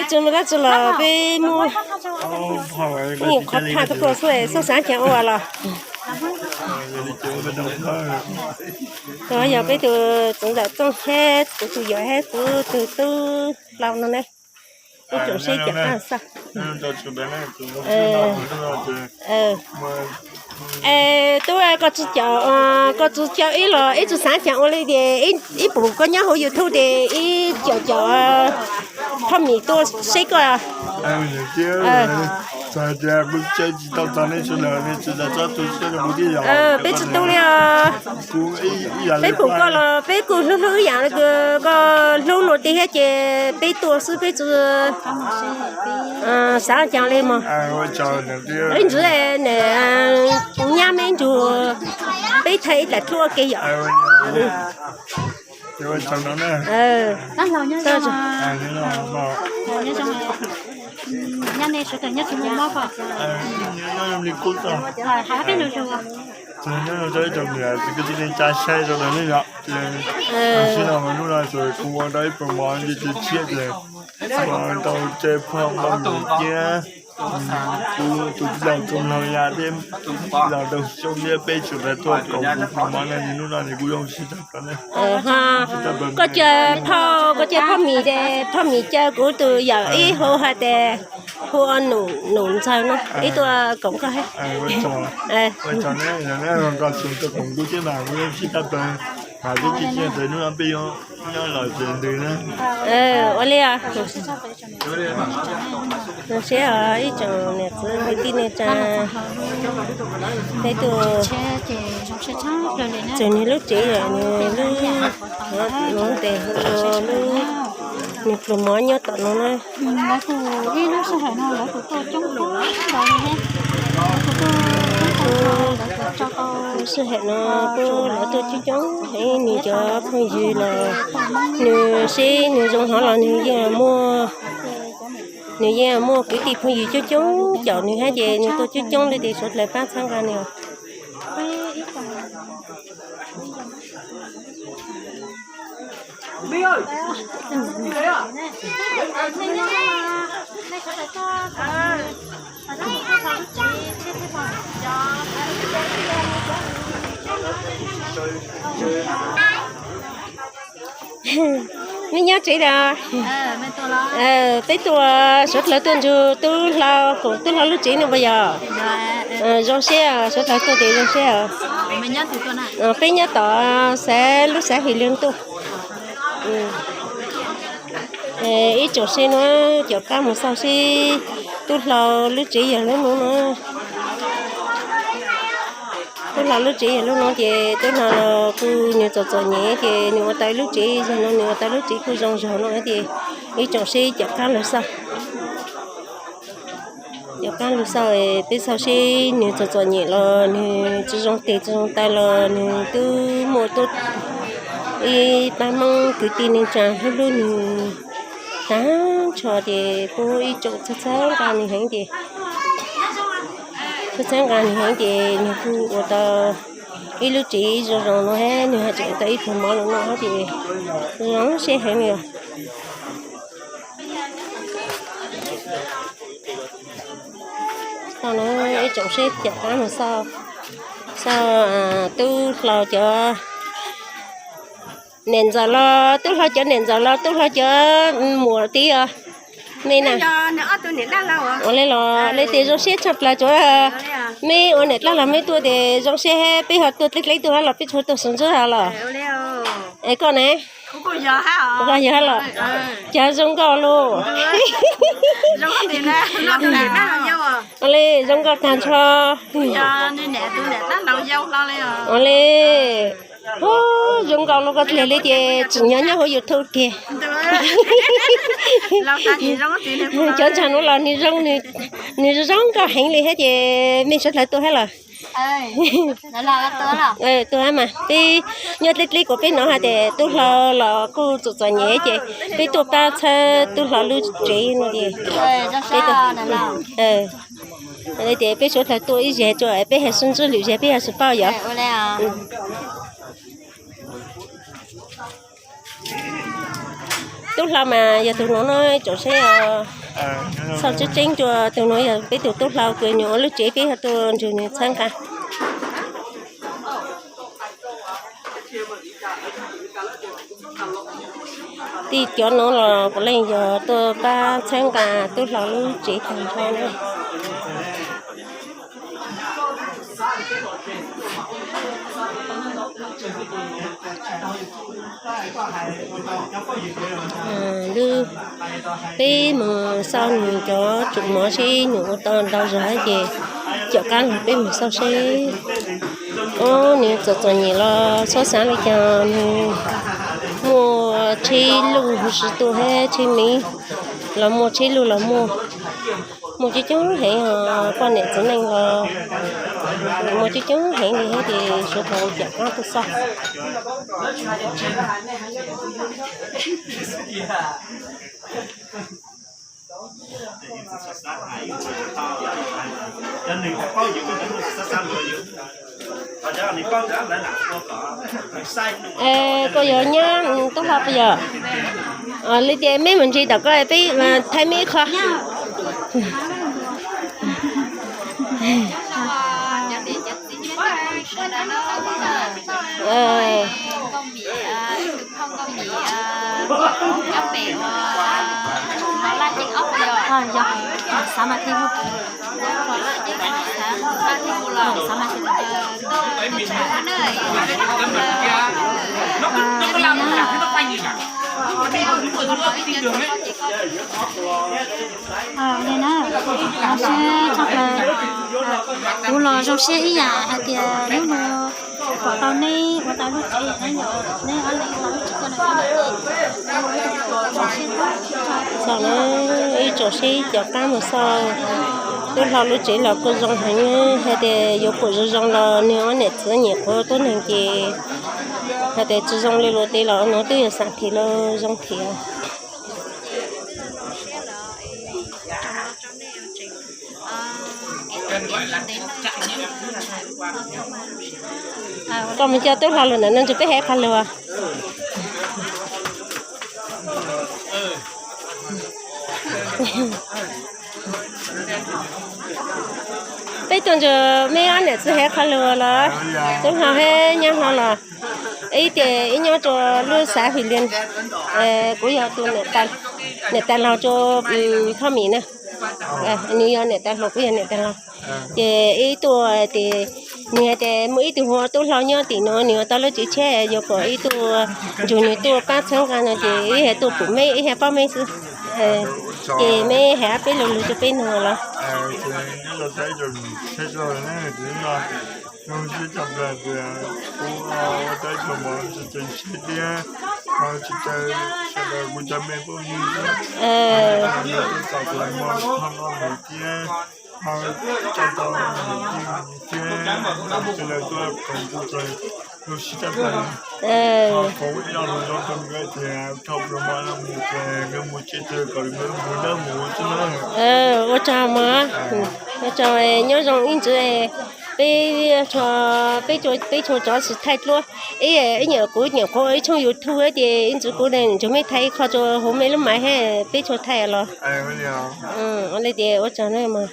Tsis mus dab tsi los peb muab nyuam qhuav phaj tuaj xwb, xyov xav cas ua los. Tus yog peb tus txoov ntawm txooj thiab kuv tus yawm thiab kuv tus tub hlau no ne. Ib tsoom seb cov qab xaj. Es tub, koj tsis caum, koj tsis caum ib los ib tsis xav cas ua li ces ib pum koj nyob hauv YouTube ces ib caum cov phaj mis tuaj seb koj. Peb tsis tu li os. Peb pum koj los peb kuj hlub hlub ib yam li koj hlub luag tej thiab ces peb tuaj xwb peb tsis xav cas li mog. Ib ntsis nyab me ntsuag peb thaij ib tag tuaj ke yom. Nyob nej sawv daws nyob tsis muaj mob ko. Nyob zoo li kuj tau. Nyob zoo rau ib tsoom niam txiv kwv tij neej tsa saib sawv daws ne yom. Tam sim no mas hnub no ces kuv ua tau ib pluag mov nce tsev tshiab ces ua tau cai phaj npau num thiab kuv tus tij laug Txoov Hlau Yaj thiab tij laug Nraug Xyoob thiab peb tseem tuaj koom kuv pluag mov no ces hnub no ces kuv zoo siab tshaj plaws ne. Koj caw phaj, koj caw phaj mis, phaj mis caw kuv tus yawm ib hu hais tias hu ua Num Ntxawg no ib tuaj koom koj. Ua tsaug, ua tsaug neb, neb tuaj koom kuv thiab mas kuv zoo siab tshaj plaws. Mas twb tsis tsis tes hnub no peb yuav nyob los ces ntws na. Ua li os. Zoo siab os ib tsoom niam txiv kwv tij neej tsa, peb tuaj txog nws lub tsev, nws lub, nws tes hu ua lub, nws pluag mov nyob tom no na. Lub sij hawm no kuj lawv tuaj coob coob heev, nws cov phooj ywg los nws seb nws zoo hov los nws yeej muaj, nws yeej muaj kwv tij phooj ywg coob coob caum nws thiab ces nws tuaj coob coob li ces suav dlawg pab txhawb nqa nws. Nej nyob tsev los? Peb tuaj suav dlawg tuaj ntsib tub hlau, koom tub hlau lub tsev no puas yog? Zoo siab, suav dlawg tuaj ces zoo siab. Peb nyob tom xav lub xav his li tuaj. Ib tsoom seb no caum qab mus xauj seb tub hlau lub tsev yog lub no no. Tub hlau lub tsev yog lub no ces tub hlau los kuj nws txom txom nyem ces nws ua tau lub tsev yog no, nws ua tau lub tsev kuj zoo zog no ces ib tsoom seb caum qab los xauj. Caum qab los xauj, peb xauj seb nws txom txom nyem los nws tsis zoo tes tsis zoo taw los nws twb muaj tuaj ib pab Hmoob kwv tij neej tsa hlub hlub nws tag nrho ces pub ib tsoom txhawb txhawb nqa nws heev ces, txhawb txhawb nqa nws heev ces nws kuj ua tau ib lub tsev zoo zoo no, nws haj tseem ua tau ib pluag mov los no ces zoo siab heev li os. Tau no ib tsoom seb caum qab mus xauj, xauj tub hlau cov niam ntxawm los, tub hlau cov niam ntxawm los, tub hlau cov muam tib os. Me na, ua li los li tes zoo siab tshaj plaws tsuav me ua niam dab laug me tuaj tes zoo siab, peb ho tuaj dleb dleb tuaj hab los peb tsuas tuaj sib ntsib hab los. Es koj ne? Koj yog hab los? Cas zoo nkauj lauj. Ua li zoo nkauj tag nrho. Ua li zoo nkauj lauj, koj dliag li ces tsim nyog nyob hauv YouTube tiag. Cov ntsag nuav los nws zoo, nws zoo nkauj heev li thiab ces mej suav dlawg tuaj hab los? Tuaj hab mas peb nyob dleb dleb kuas peb hnov hais tias tub hlau los kuj txom txom nyem ces peb tuaj pab txhawb tub hlau lub tsev no ces peb tuaj. Ces peb suav dlawg tuaj ib zaug tsuas peb hais sib ntsib lwm zaug peb hais sib paub yom. Tub hlau mas yog tus nuav no, tsom seb os. Txhob tseeb tseeb rua tus nuav yog peb tug tub hlau kws nyuam ua lub tsev peb ho tuaj nrug nws txhawb nqa. Tij cov nuav los puav leej yog tuaj pab txhawb nqa tub hlau lub tsev tag nrho na. Lub, peb moog xauj nws cov tsum mov seb nyuam ua tau ntau zog ces caum qaab los peb moog xauj seb. Ob, nws txom txom nyem los txhob xaav le caag, nws muaj tsheb luj huv si tuaj hab tsheb me los muaj, tsheb luj los muaj. Muaj coob coob heev os, poj niam txiv neej los muaj coob coob heev li hab ces suav dlawg caum qaab tuaj xauj. Koj yuav nyab tub hlau puas yog? Li tias meb mus ntsis tom koj peb thaij meb ib qho. Li na, seb tshaj plaws, kuv los zoo siab ib yam hais tias hnub no pom tau neb ua tau lub tsev na yom, neb ob leeg ua tau lub tsev coj los coj los ces zoo siab. Txog na, ib tsoom seb caum qaab mus xauj tub hlau lub tsev los kuj zoo heev, hais tias yuav pum zoo zoo los nwg ob niam txiv nyam qhuav tuab neeg ces hais tias tsi zoo li luag tej los nuav twb yog xaam thiab los zoo thiab. Koj mus coj tub hlau lug ntawm no ntshe peb hais qhov lug. Peb tuaj ntsib meb ob niam txiv hais qhov lug los, tub hlau hab nyab hlau los. Ib tias ib nyob rua lub xav Hwm Lias, kuv yog tus niam tais laug rua Thoj Mim na. Nws yog niam tais hluas, kuv yog niam tais laug. Ces ib tuaj tes nws hais tias muaj ib tug hu ua tub hlau nyob tim no, nws ua tau lub tsev tshiab, yuav kom ib tuaj nrug nws tuaj pab txhawb nqa no ces ib hais tuaj pum meb, ib hais paub meb xwb. Ces meb hais ob peb lo lus rua peb nug los. Zoo siab tshaj plaws tias kuv ua tau ib tug mov tseem ceeb thiab, ho tsis tas sawv daws kuv cov me phooj ywg thiab, kuv tau tau mov noj noj mus thiab, ho tau tau mus thiab, sawv daws tuaj koom kuv txog zoo siab tshaj plaws. Ho kuv ib lo lus zoo rau nkawd tias thov kuv mov no mus ces nkawd mus tsev tag kom nkawd mus dawb mus xwb na. Ua tsaug mog, ua tsaug, nyob zoo ib ntsis. Peb, peb txhua tsov tsis thaij dluab, ib nyuam kuv nyuam qhuav ua ib tshooj YouTube ces ib ntsis kuv ntsug mej thaij ib qho rua huv mej lub maiv hab peb txhua thaij los. Ua li ces ua tsaug na mog.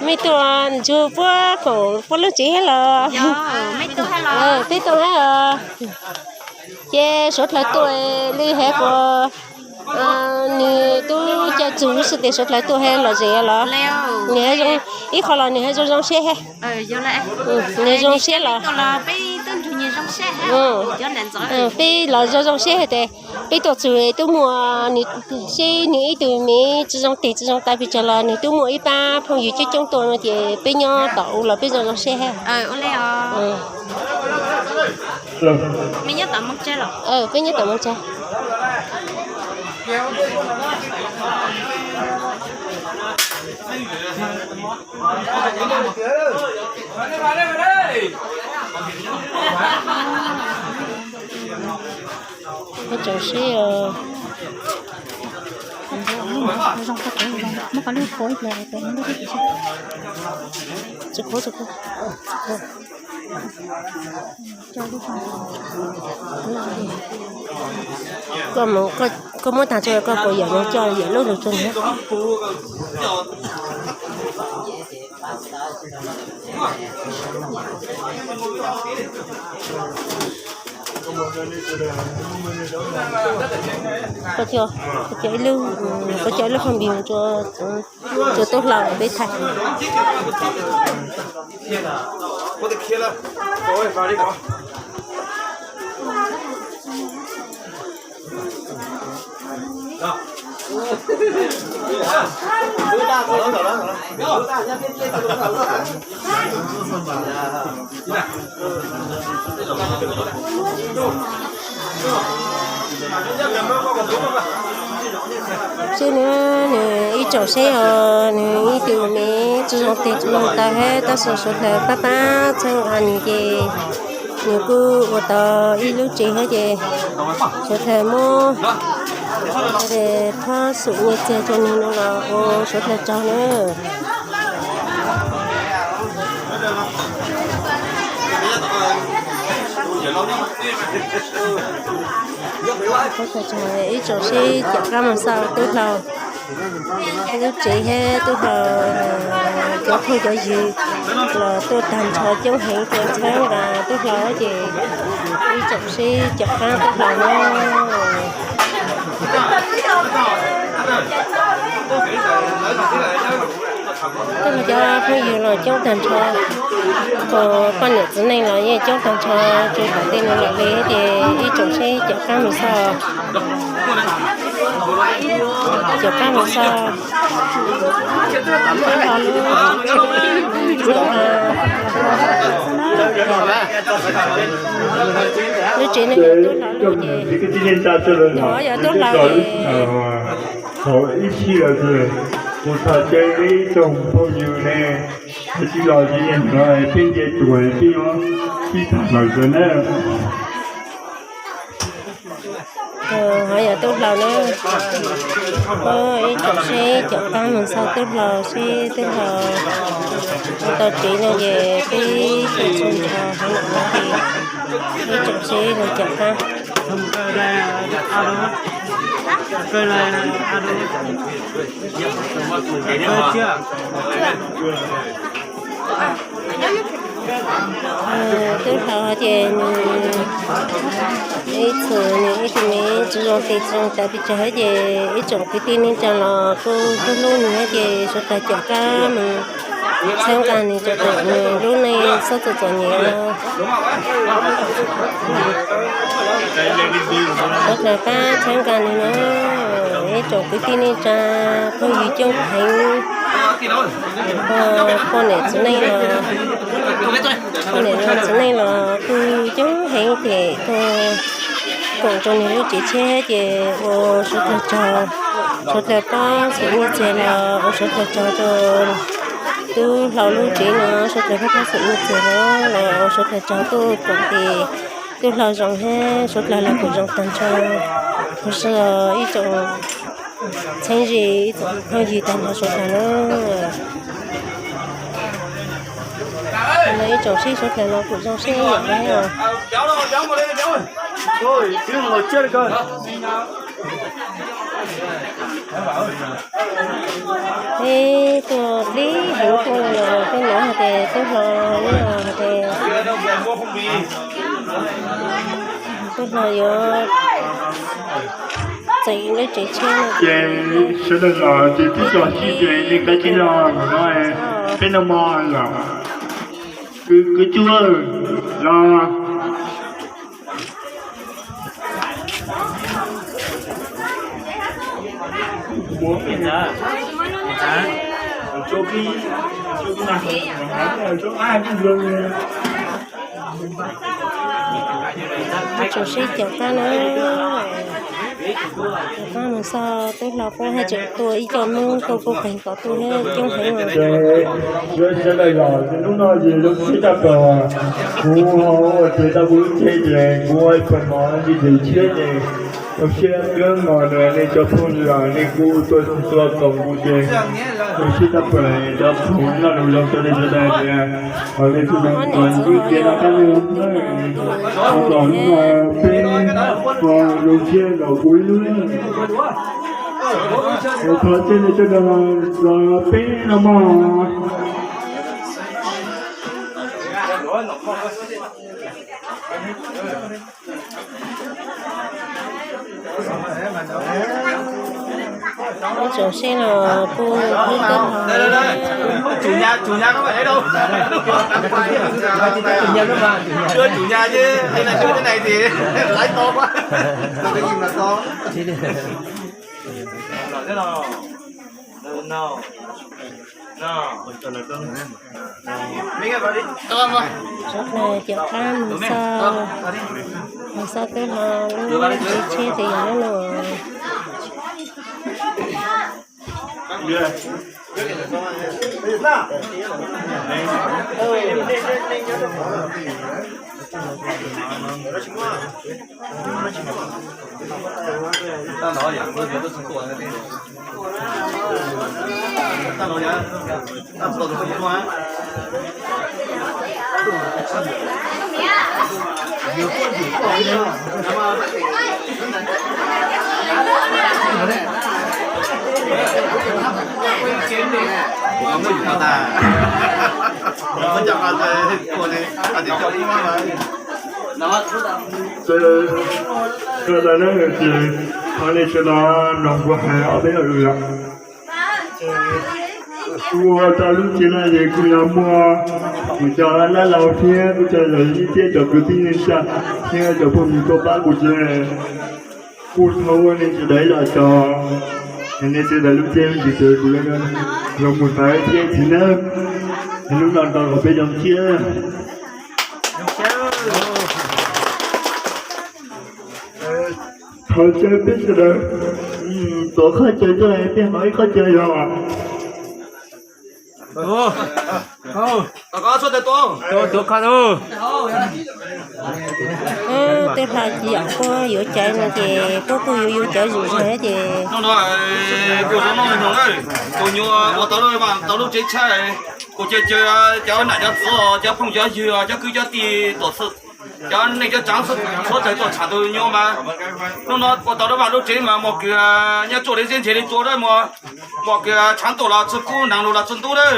Mej tuaj ntsug puab foom puab lub tsev hab los? Peb tuaj hab os. Ces suav dlawg tuaj li hab puas, nwg tub caw txug lub sij hawm suav dlawg tuaj hab lom zem los? Nwg ib qho los nwg hab zoo zoo siab hab. Nwg zoo siab los, peb los zoo zoo siab hab tes peb tuaj txug tub muaj, seb nwg ib tug me tsi zoo tes tsi zoo tas pes tsawg los nwg tub muaj ib pab phooj ywg coob coob tuaj no ces peb nyob tom u los peb zoo zoo siab hab. Peb nyob tom Moos Tsab. Ib tsoom seb, muab qhov lub qhua ib pliag, tsis qhuav, tsis qhuav. Koj mus, koj muab tag tso, koj puas yam no coj yam lub lug tso na. Koj coj, koj coj ib lub, koj coj ib lub faj npis rua, rua tub hlau peb thaij. Seb nws, nws ib tsoom seb os, nws ib tug me tsis zoo tes tsis zoo taw hab tab sis suav dlawg pab pab txhawb nqa nws ces nws kuj ua tau ib lub tsev hab ces suav dlawg muab thob xum nyiaj txiag rua nws no los ua suav dlawg tsaug na. Ib tsoom seb caum qaab moog xauj tub hlau, ib lub tsev hab tub hlau cov phooj cov ywg los tuaj tag nrho coob heev tuaj txhawb nqa tub hlau ces ib tsoom seb caum qaab tub hlau na. Tub hlau cov phooj ywg los coob tag nrho, poj niam txiv neej los yeej coob tag nrho, tsuas tom tej nuav lom li ces ib tsoom seb caum qaab moog xauj. Caum qaab moog xauj. Lub tsev neeg tub hlau lub ces, yog tub hlau ces thaum ib sij hawm kuv tham ces ib tsoom phooj ywg ne, tsis los tsis nyeem no peb nce tuas peb yuav pib tham lawm xwb na. Ho yog tub hlau na, ib tsoom seb caum qaab moog xauj tub hlau seb tub hlau ua tau tsev no ces peb tug txhua nrho heev no ces ib tsoom seb caum qaab. Tub hlau ces nws ib txhia nws ib tug me tsis zoo tes tsis zoo taw pes tsawg hab ces ib tsoom kwv tij neej tsa los kuj hlub hlub nws hab ces suav dlawg caum qaab moog txhawb nqa nws rua tom nws lub neej txhob txom txom nyem os. Suav dlawg pab txhawb nqa nws na, ib tsoom kwv tij neej tsa phooj ywg coob heev. Poj niam txiv neej los, poj niam txiv neej los kuj coob heev ces tuaj koom rau nws lub tsev tsheb ces ua suav dlawg tsaug, suav dlawg pab xum nyiaj txiag los ua suav dlawg tsaug rau tub hlau lub tsev no, suav dlawg pab pab xum nyiaj txiag no los ua suav dlawg tsaug tuaj koom ces tub hlau zoo hab suav dlawg los kuj zoo tag nrho. Huv si ib tsoom txheeb ze ib tsoom phooj ywg tag nrho suav dlawg na. Ib tsoom seb suav dlawg los kuj zoo seb yam dab os. Peb tuaj dlib heev tuaj los peb hnov hais tias tub hlau, tub hlau yuav txeem lub tsev tsheb no ces sawv daws los ces twb tso tsib ces nej kav tsij los no, peb noj mov lawm. Kwv Cuab los Ib tsoom seb caum qaab na. Pab mus xauj twb hlo, pab haj tseem tuaj ib co Hmoob tuaj puag qeeg tom tuaj thiab coob heev os. Yog sawv daws los hnub no ces zoo siab tshaj plaws, kuv ho ua tiav tau kuv lub tsheb ces kuv ua ib pawg mov nti tus tshiab ces zoo siab kawg nkaus na nej cov phooj ywg, nej kuj tuaj txhua koom kuv ces zoo siab tshaj plaws cov phooj ywg, noj lus zoo rau nej sawv daws tias ho nej txhua leej txhua tus ncig tiav no qab lug na, los hnub no peb ho zoo siab nkaus kuv ib lub. Thov caw nej sawv daws los peb no mog. Tsoom seb los kuj hlub kawg nkaus. Sawv daws caum qab mus xauj, mus xauj twb hlo lub tsheb tes yog lub no. Ces, ces thov nej sawv daws mloog kuv hais ob peb lo lus. Kuv ua tau lub tsev no ces kuv yog muaj kuv cov dab laug thiab kuv cov yawm yij thiab cov kwv tij neej tsa thiab cov phooj ywg tuaj pab kuv ces kuj thov ua nej sawv daws ib lo tso, nej sawv daws lub caij lub nyoog txhawb kuv los mus txog thaum chiv nawb. Hnub no tau los peb zoo siab. Thov caw peb sawv daws tuav qhov chaw coj, peb hnov ib qhov chaw yog. Tej hla ci yom, puab yuav cawv no ces puab kuj yuav yuav cawv zuj zus thiab ces. Hnub no kuv zoo noj nyoos na, tus nyuam ua tau lub, tau lub tsev tshaj, kuv ces caw cov nam cov txwv, cov phooj cov ywg, cov kwv cov tij, cov neej cov tsav txhua tsav tuaj tsham tus nyuam mas. Hnub no ua tau lub vaj lub tsev mas mos kws nyob tsuaj li zeb ntseg li tsua dawb mos, mos kws tshav ntuj los tsi kub, nag lug los tsi ntub dawb.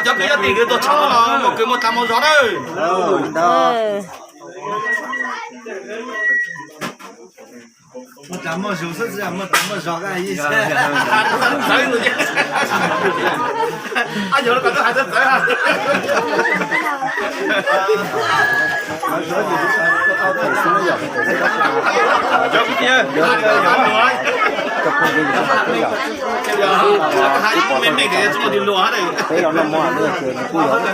Cov kwv cov tij kws tuaj tsham no mos kws muaj tas muaj zog dawb. Peb los noj mov ces nws kuj yog ib qho